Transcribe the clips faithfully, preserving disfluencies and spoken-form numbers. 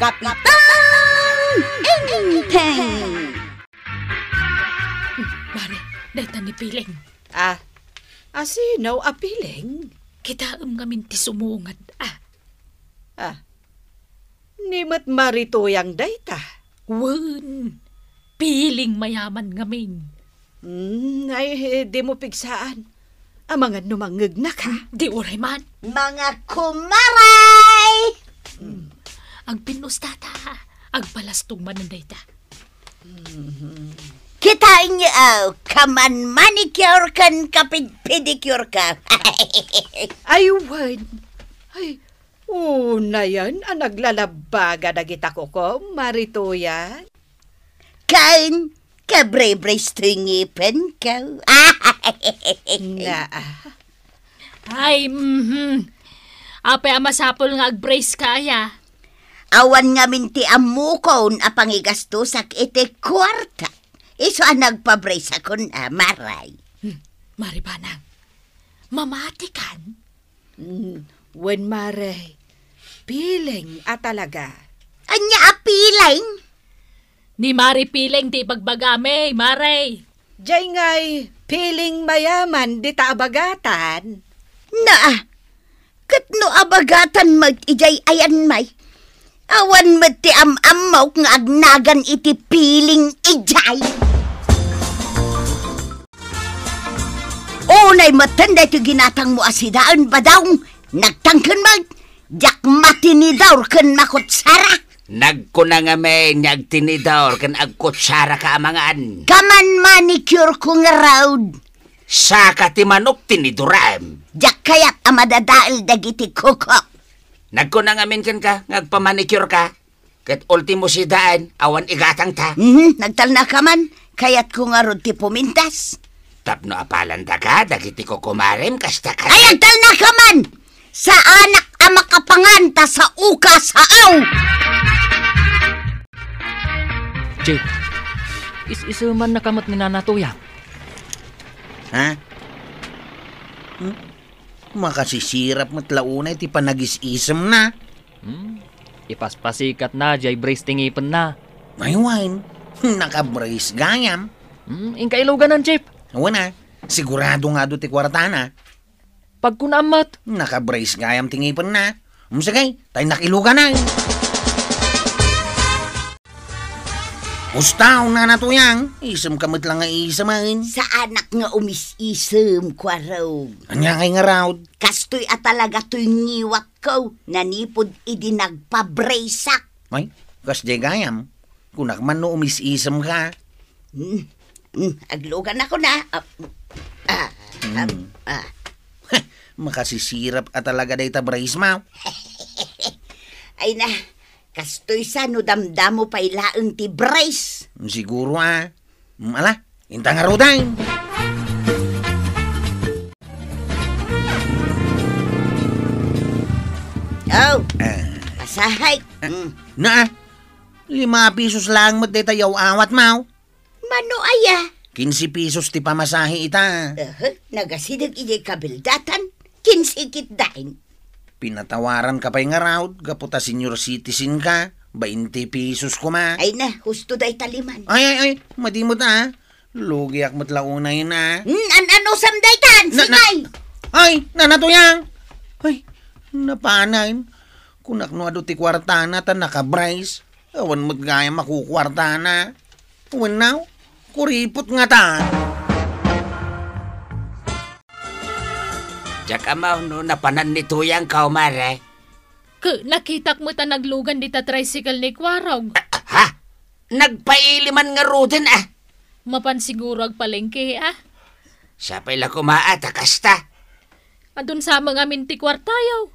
Kapitan Enteng! Mare, dayta ni Piling. Ah, asino a Piling? Kitaem ngamin ti sumungad, ah. Ah, ni met Mari Tuyang dayta? Wen, Piling mayaman ngamin. Hmm, ay, eh, dimo pigsaan. Amangan no mangngegna ka. Hmm, di uray man. Mga kumaray! Hmm. Agpinnusta ta. Agpalastog manen dayta. Hmm. Kitaenyo, oh, kaman manicure ken kapid-, pedicure ka. Ay, wen. Ay, unayen a naglalabbaga dagita kukom, Mari Tuyang. Ken, kabre-brace toy ngipenko. Naa. Ay, mhm. Apay a masapul nga agbrace ka, aya? Awan ngamin ti ammokon a pangigastosak iti kuarta. Isu a nagpabrace akon a, Maray. Hmm, Mari Banang, mamatikan? Mm, wen, Mare. Piling a talaga. Ania a Piling? Ni Mari Piling ti ibagbagami, Mare. Jay ngay, Piling mayaman dita abagatan. Naa, ket no abagatan met ijay ayan may, awan met ti am-ammok nga agnagan iti Piling ijay. Unay metten daytoy ginatangmo a sidaen, Badong. Nagtangken met, diak matinidor ken makutsara. Nagkuna ngamin nga agtinidor ken agkutsara ka amangan. Kaman manicure ko ngarud. Saka ti manok tinidorem. Diak kayat a madadael dagiti kukok. Nagkuna ngamin kenka nga agpamanicure ka. Ket ultimo sidaen, awan igatangta. Mhm, nagtalna ka man. Kayatko ngarud ti pumintas. Tapno apalanda ka dagiti kukumarem kasta ket. Ay, agtalna ka man! Saanak a makapangan ta sao ka, sao! Chief, is-iseman na ka met ni Nana Tuyang. Ha? Hmm? Makasisirap met la unay ti panagis-isemna. Hmm? Ipaspasikat na, jay brace ti ngipenna. Ay, wen. Naka-brace gayam. Hmm, inka iluganan, Chief. Wen a, sigurado nga adu ti kuartana. Pagkunam met. Naka-brace gayam ti ngipenna. Hmm, sige, tay nakiluganan. Ustaw, Nana Tuyang, isem ka met la nga isemen. Saanak nga umis-isem, Kuarog. Ania ngay ngarud? Kastoy a talaga toy ngiwatko, nanipud idi nagpabraceak. Ay, kasdiay gayam. Kunak man no umis-isem ka. Hmm, hmm, aglugan ako na. Ah, ah, ah, Hmm. ah. Makasisirap a talaga dayta brace mo. Ay na, kastoy sa no damdamo pay laeng ti brace. Siguro, ah. Mm, ala, inta ngaruden. Oh, Ah. Pasahay. Ah, Mm. Naa, lima pesos laeng met dayta yaw-awat mo. Mano aya? Kinse pesos ti pamasahe ita. Aha, nagasideg idiay kabildatan. Kinse ketdin. Pinatawaran ka pay ngarud, gapu ta senior citizen ka, bainte pesos koma. Ay na, husto dayta liman. Ay, ay, ay, madi met a. Lugiak met la unay na. Hmm, an-, anusam daytan, Na, na, Sinay? Ay, Nana Tuyang. Ay, napanen. Kunak no adu ti kuartana ta naka-brace. Awan met gayam a kukuartana. Wenno, kuripot ngata. Diak ammo no napanan ni Tuyang ka, Mare. Ke, nakitak met a naglugan dita tricycle ni Kuarog. Ah, ha? Nagpaili man ngaruden, ah. Mapan siguro agpalengke, ah. Sapay la koma a ta kasta. Adun sa amin ti kuartayo.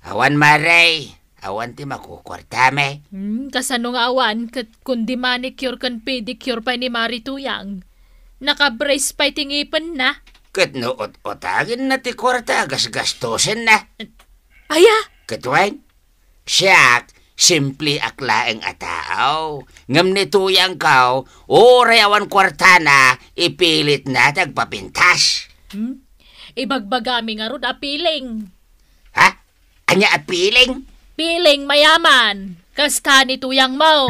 Awan, Mare. Awan ti makukuartami. Hmm, kasano nga awan, ket kundi manicure ken pedicure pay ni Mari Tuyang. Naka-brace pay ti ngipenna. Ket no ut-utagenna ti kuarta a gasgastosenna. Aya? Ket wen, siak, simpliak laeng a tao. Ngem ni Tuyangko, uray awan kuartana, ipilitna ti agpapintas. Hmm? Ibagbagami ngarud a piling. Ha? Ania a piling? Piling mayaman. Kasta ni Tuyang mo.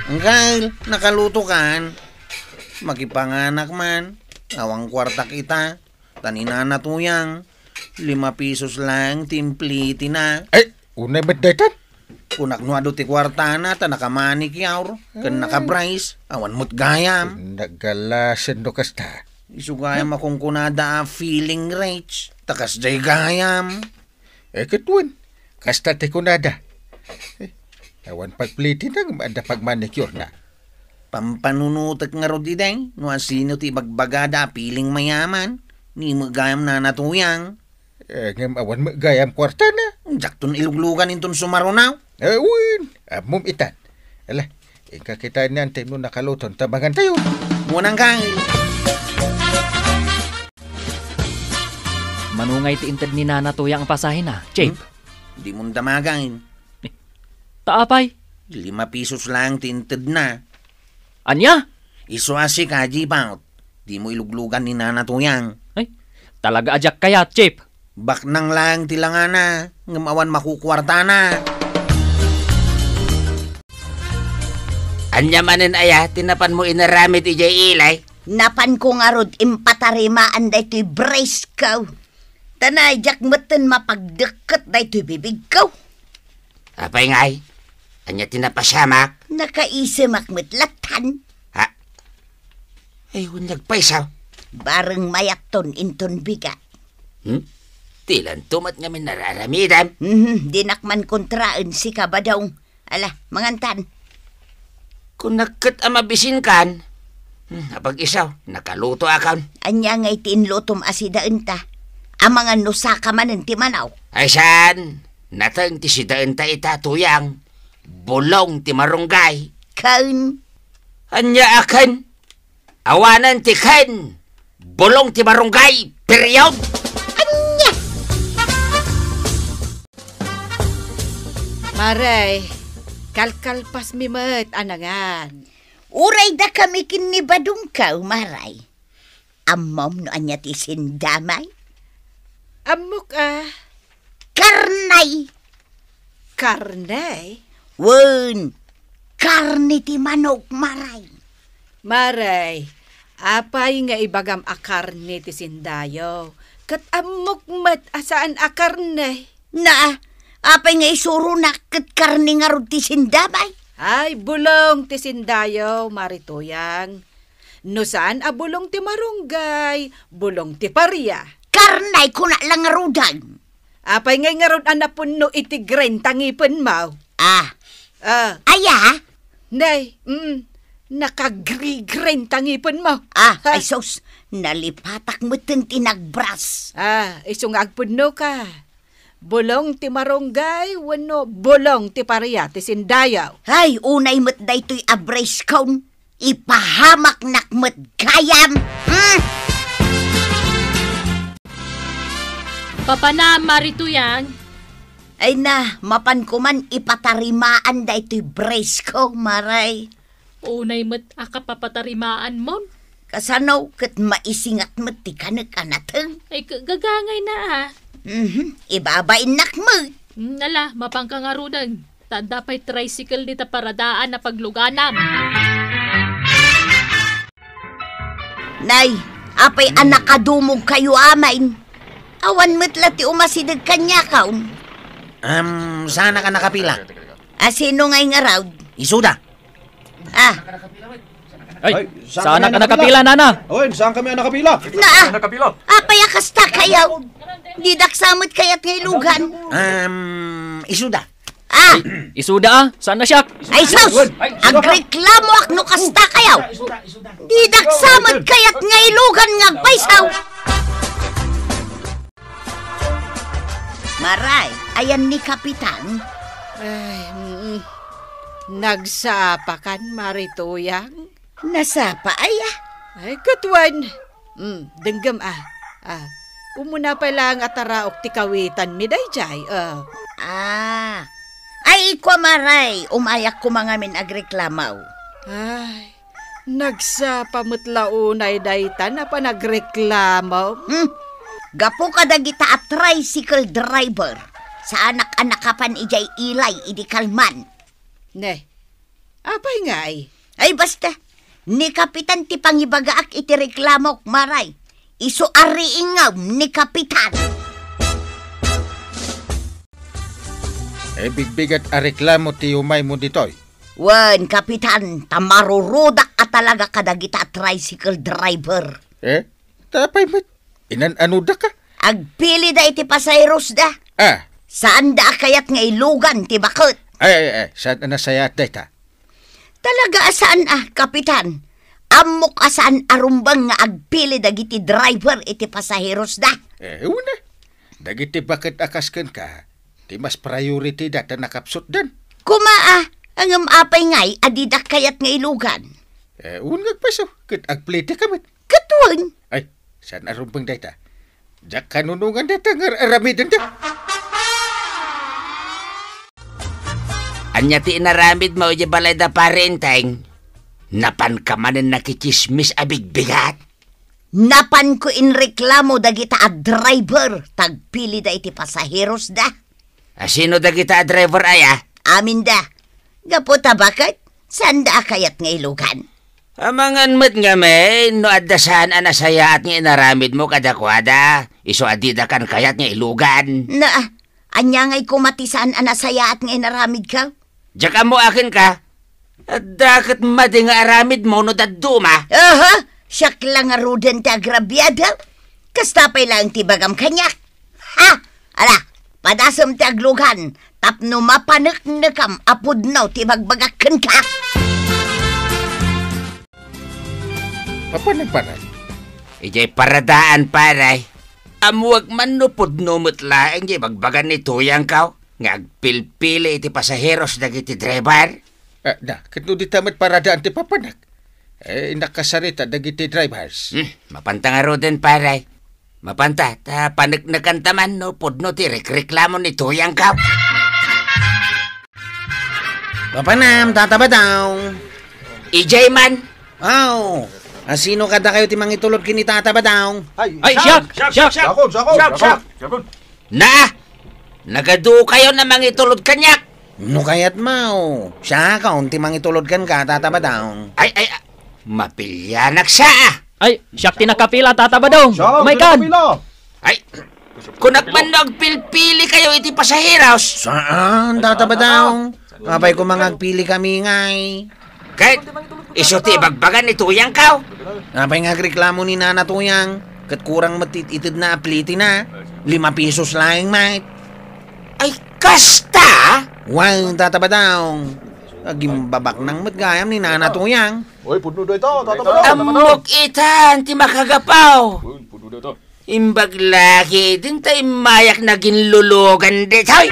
Anggal, nakalutokan. Makipanganak man. Awan kuartak ita. Ta ni Nana Tuyang, lima pesos lang ti implitina. Ay, unay met daytan? Kunak no adu ti kuartana ta nakamanicure, ken Ay. nakabrace, awan met gayam. Nagalasen no kasta. Isu gayam a kunkunada a feeling rich, ta kasdiay gayam. Eh, ket wen, kasta ti kunada. Eh, awan pagplitina ngem adda pagmanicure na. Pampanunotek ngarud idi, no asino ti ibagbagada a feeling mayaman, ni met gayam Nana Tuyang. Eh, ngem awan met gayam kuartana. Diakton iluglugan inton sumarunaw. Eh, wen, ammom itan. Ala, inka kita ni Antem no nakaluton ta mangantayo. Munang kang. Mano ngay ti inted ni Nana Tuyang a pasahena, Chief? Hmm? Di mo damagan. Ta apay? Lima pesos lang ti intedna. Ania? Isu a sika, Jipaut. Di mo iluglugan ni Nana Tuyang. Ay, talaga a diak kayat, Chief. Baknang lang ti langana, ngem awan makukuartana. Ania manen aya ti napanmo inaramid idiay ili? Napanko ngarud impatarimaan daytoy bracesko. Ta nay, diak metten mapagdekket daytoy bibigko. Apay ngay? Ania ti napasamak? Nakaisemak met lattan. Ha? Ay, wen nagpaisaw. Bareng mayatton inton bigat. Hmm? Dilanto met ngamin nararamidam. Mhm, dinak man kontraen sika, Badong. Ala, mangantan. Kunak ket a mabisinkan. Hmm, apag-isu, nakalutoakon. Ania ngay ti inlutom a sidaenta? Amangan no saka manen ti manok. Ay saan, nateng ti sidaenta ita, Tuyang. Bulong ti marunggay. Ken? Ania a ken? Awanen ti ken, bulong ti marunggay, period! Ania? Maray, kalkalpasmi met a nangan. Uray dakami ken ni Badongko, Maray. Ammom no ania ti sindamay? Ammok a. Karnay. Karnay? Wen, karne ti manok, Maray. Maray, apay nga ibagam a karne ti sindayo? Ket ammok met a saan a karne. Na, apay nga isuronak ket karne ngarud ti sindamay? Ay, bulong ti sindayo, Marituyang. No saan a bulong ti marunggay, bulong ti paria. Karnay, kuna la ngaruden. Apay ngay ngarud a napunno iti gren ta ngipenmo? Ah. Ah. Aya? Nay, mm, nakagrigren ta ngipenmo. Ah, ha? Ay sus, nalipatak metten ti nagbras. Ah, isu nga agpudnoka. Bulong ti marunggay wenno bulong ti paria ti sindayo? Ay, unay met daytoy a brace kon. Ipahamaknak met gayam. Hmm? Papanam, Marituyang? Ay na, mapanko man ipatarimaan daytoy brace ko, Maray. Unay met a kapapatarimaanmon. Kasano ket maisingat met ti kanek a nateng? Ay, g-, gagangayna a. Mhm, ibabainnak met. Hmm, ala, mapanka ngaruden. Ta adda pay tricycle dita paradaan a pagluganam. Nay, apay a nakadumogkayo amin? Awan met la ti umasideg kaniakon. Am, saanak a nakapila? A, sino ngay ngarud? Isuda. Ah. Ay, saanak a nakapila, nana? Oy, saankami a nakapila? Na, ah. Nakapila? Apay a kastakayo? Didak sa met kayat nga ilugan. Um, isuda. Ah. Isuda, ah. Saan na siya? Ay, sus! Ay, isuda ka. Agreklamoak no kastakayo. Didak sa met kayat nga ilugan nga agpayso. Maray, ayan ni Kapitan? Ay, mm. Nagsapakan, Marituyang? Nasapa, aya? Ay, ket wen. Mm, denggem, ah. Ah, umuna pay laeng a taraok ti kawitanmi daydiay, ah. Ah. Ay, ikua, Maray, umayak koma ngamin agreklamo. Ay, nagsapa met la unay dayta a panagreklamo. Hmm? Gapu kadagita a tricycle driver, Saanak a nakapan idiay ilay idi kalman. Ne, apay ngay? Ay, basta. Ni Kapitan ti pangibagaak iti reklamok, Maray. Isu a riingam ni Kapitan. Eh, bigbigat a reklamo ti umaymo ditoy. Wen, Kapitan, ta marurudak a talaga kadagita a tricycle driver. Eh? Ta apay met? Inan-anodaka? Agpilida iti pasaherosda. Ah. Saanda a kayat nga ilugan ti baket. Ay, ay, ay, saan a nasayaat dayta? Talaga a saan a, Kapitan. Ammok a saan a rumbeng nga agpili dagiti driver iti pasaherosda. Eh, una. Dagiti baket a kas kenka, ti mas priority da ta nakapsutdan. Kuma a, ngem apay ngay a dida kayat nga ilugan? Eh, wen nga agpayso, ket agpiliteka met. Ket wen? Ay, saan a rumbeng dayta? Diak kanunongan dayta nga ar-aramidenda. Ania ti inaramidmo idiay balay da Pare Enteng? Napanka manen nakitsismis a bigbigat? Napanko inreklamo dagita a driver, ta agpilida iti pasaherosda. A, sino dagita a driver aya? Aminda. Gapu ta baket, saanda a kayat nga ilugan. Amangan met ngamin no adda saan a nasayaat nga inaramidmo kadakuada, isu a dida kan kayat nga ilugan. Na, ania ngay koma ti saan a nasayaat nga inaramidko? Diak ammo akin ka. Adda ket madi nga aramidmo no dadduma. Aha! Siak la ngaruden ti agrabiada. Kasta pay laeng ti bagam kaniak. Ha! Ala, padasem ti aglugan tapno mapaneknekam a pudno ti bagbagak kenka. Papanam, pare? Idiay paradaan, pare. Ammuek man no pudno met laeng ti ibagbaga ni Tuyangko nga agpilpili iti pasaheros dagiti driver? Ah, na, ket no dita met paradaan ti papanak? Eh, innak kasarita dagiti drivers. Hmm, mapanta ngaruden, pare. Mapanta, ta paneknekanta man no pudno ti rekreklamo ni Tuyangko. Papanam, Tata Badong. Idiay man. Aw, a sino kadakayo ti mangitulod ken ni Tata Badong? Ay, siak, siak, siak. Siak, siak. Siak, siak. Na, nagadukayo a mangitulod kaniak. No kayatmo, siakon ti mangitulod kenka, Tata Badong. Ay, ay, ah, mapilianak sa. Ay, siak ti nakapila, Tata Badong. Siak ti nakapila. Ay, kunak man no agpilpilikayo iti pasaheros. Saan, Tata Badong? Apay koma nga agpilikami ngay? Ket isu ti ibagbaga ni Tuyangko. Apay nga agreklamo ni Nana Tuyang? Ket kurang met ti itedna a plitina. Lima pesos laeng met. Ay, kasta? Wen, Tata Badong. Agimbabaknang met gayam ni Nana Tuyang. Oy, pudno dayta, Tata Badong. Ammok itan ti makagapu. Oy, pudno dayta. Imbag laki, dinta immayak naginlulugan ditoy.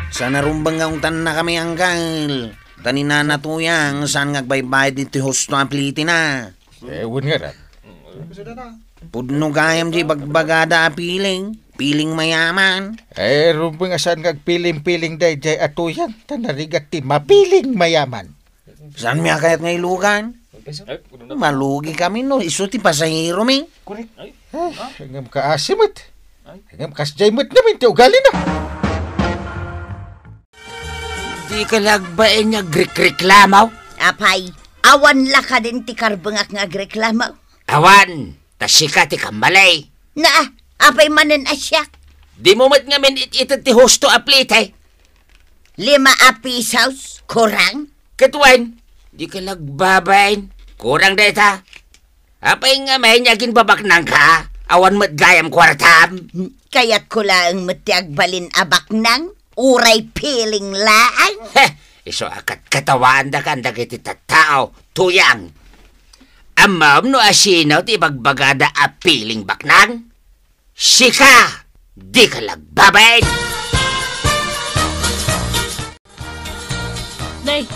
Saan a rumbeng nga ungtannakami, angkel. Ta ni Nana Tuyang, saan nga agbaybayad iti husto a plitina? Eh, wen ngarud. Pudno gayam ti bagbagada a piling. Piling mayaman. Eh, rumbeng a saan nga agpiling-piling daydiay a Tuyang, ta narigat ti mapiling mayaman. Saanmi a kayat nga ilugan? Malugikami no isu ti pasaheromi. Ay, ngem kaasi met. Ngem kasdiay met ngamin ti ugalina. Dika la agbain nga agrekreklamo? Apay, awan la kadin ti karbengak nga agreklamo? Awan, ta sika ti kammali. Na, apay manen a siak? Dimo met ngamin it-ited ti husto a plite. Lima a pisos, kurang? Ket wen, dika la agbabain. Kurang dayta. Apay ngamin nga agimbabaknangka? Awan met gayam kuartam. Kayatko laeng met ti agbalin a baknang, uray piling laeng. Heh, isu a katkatawaandakan dagiti tattao, Tuyang. Ammom no asino ti ibagbagada a piling baknang? Sika, dika la agbabain! Nay,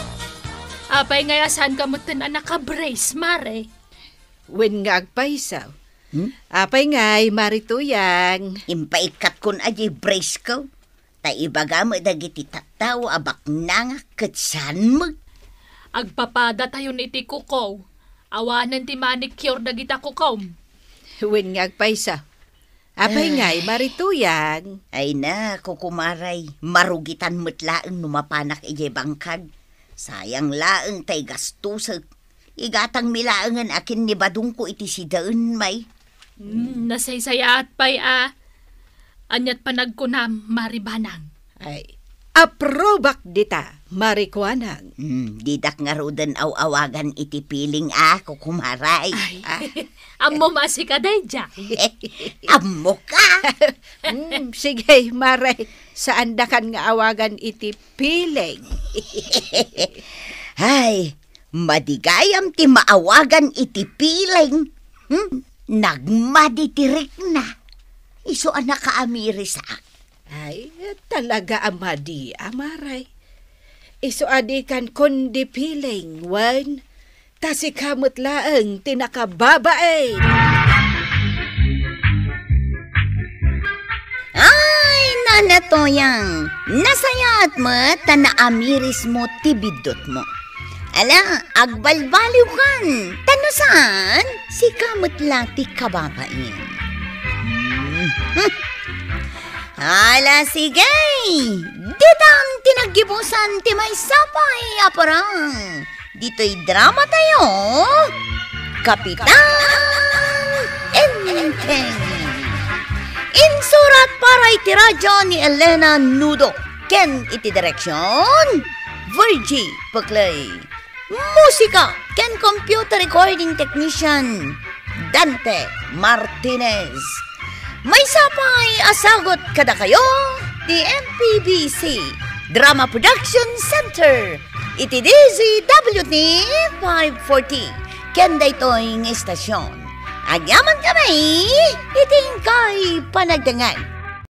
apay ngay a saanka metten a nakabrace, Mare? Wen nga agpayso. Hmm? Apay ngay, Mare Tuyang? Impaikkatkon a diay brace ko. Ta ibaga met dagiti tattao a baknangak ket saan met. Agpapadatayon iti kuko. Awanen ti manicure dagita kukom. Wen nga agpayso. Apay ngay, Mari Tuyang? Ay na, kukumaray, marugitan met laeng no mapanak idiay bangkag. Sayang laeng tay gastosek. Igatangmi laengen a ken ni badongko iti sidaen, may. Hmm, nasaysayaat pay a. Aniat panagkunam, Mari Banang? Ay, aprobak dita, Mari Kuanang. Hmm, didak ngaruden aw-awagan iti piling a, kukumaray. Ay, ah. Ammom a sika daydiay. Ammoka? Hmm, sige, Mari, saandakan nga awagan iti piling. Ay, madi gayam ti maawagan iti piling. Hmm? Nagmadi ti rikna. Isu a nakaamirisak. Ay, talaga a madi, Mari. Isu a dikan kundi piling, wen ta sika met laeng ti nakababain. Ay, Nana Tuyang, nasayaat met ta naamirismo ti biddutmo. Ala, agbalbaliwkan, ta no saan, sika met la ti kababain. Hmm. Ala, sige! Ditan ti naggibusan ti maysa pay a parang. Ditoy drama tayo, Kapitan Enteng. Insurat para iti radyo ni Elena Nudo, ken iti direksyon, Virgie Peclay. Musika ken computer recording technician, Dante Martinez. Maysa pay a sagut kadakayo ti M P B C Drama Production Center iti D Z W T five forty ken daytoy nga istasyon. Agyaman kami iti inkay panagdengngeg.